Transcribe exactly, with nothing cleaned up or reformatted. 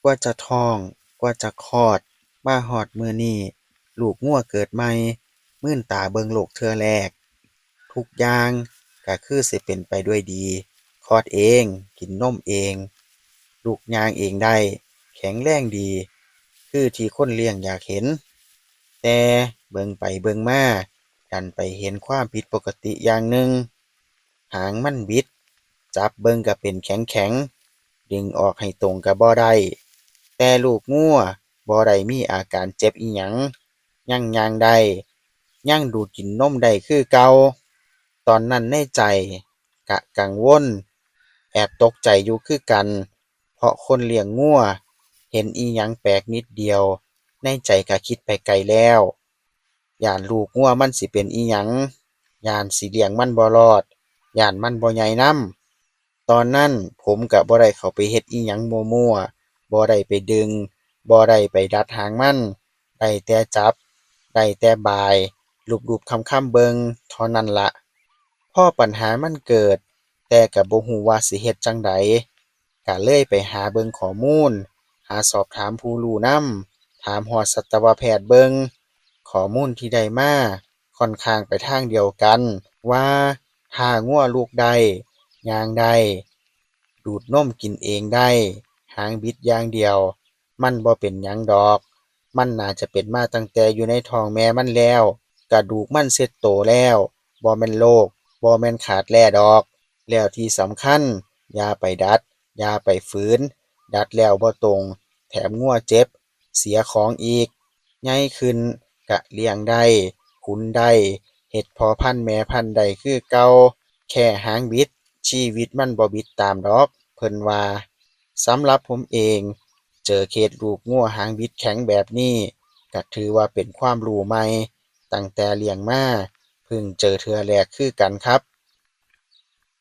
กว่าจะท้อง กว่าจะคลอด มาฮอดมื้อนี้ ลูกงัวเกิดใหม่ มืนตาเบิ่งโลกเทื่อแรก ทุกอย่างก็คือสิเป็นไปด้วยดี คลอดเอง กินนมเอง ลุกย่างเองได้ แข็งแรงดี คือที่คนเลี้ยงอยากเห็น แต่เบิ่งไปเบิ่งมา ดันไปเห็นความผิดปกติอย่างหนึ่ง หางมันบิด จับเบิ่งก็เป็นแข็งๆ ดึงออกให้ตรงก็บ่ได้ แต่ลูกงัวบ่ได้มีอาการเจ็บอิหยัง ยังย่างได้ ยังดูดกินนมได้คือเก่า ตอนนั้นในใจกะกังวล แอบตกใจอยู่คือกัน เพราะคนเลี้ยงงัว เห็นอิหยังแปลกนิดเดียว ในใจกะคิดไปไกลแล้ว ย้านลูกงัวมันสิเป็นอิหยัง ย้านสิเลี้ยงมันบ่รอด ย้านมันบ่ใหญ่นำ ตอนนั้นผมกะบ่ได้เข้าไปเฮ็ดอิหยังมั่วๆ บ่ได้ไปดึง บ่ได้ไปดัดหางมัน ได้แต่จับ ได้แต่บาย ลูบๆ คำๆ เบิ่งเท่านั้นละ พอปัญหามันเกิด แต่กะบ่ฮู้ว่าสิเฮ็ดจั่งใด กะเลยไปหาเบิ่งข้อมูล หาสอบถามผู้รู้นำ ถามฮอดสัตวแพทย์เบิ่ง ข้อมูลที่ได้มาค่อนข้างไปทางเดียวกัน ว่าถ้างัวลุกได้ ย่างได้ ดูดนมกินเองได้ หางบิดอย่างเดียว มันบ่เป็นหยังดอก มันน่าจะเป็นมาตั้งแต่อยู่ในท้องแม่มันแล้ว กระดูกมันเซตโตแล้ว บ่แม่นโรค บ่แม่นขาดแร่ดอก แล้วที่สำคัญ อย่าไปดัด อย่าไปฝืน ดัดแล้วบ่ตรง แถมงัวเจ็บ เสียของอีก ใหญ่ขึ้นกะเลี้ยงได้ ขุนได้ เฮ็ดพ่อพันธุ์แม่พันธุ์ได้คือเก่า แค่หางบิด ชีวิตมันบ่บิดตามดอก เพิ่นว่า สำหรับผมเอง เจอเคสลูกงัวหางบิดแข็งแบบนี้ กะถือว่าเป็นความรู้ใหม่ ตั้งแต่เลี้ยงมา เพิ่งเจอเทื่อแรกคือกันครับ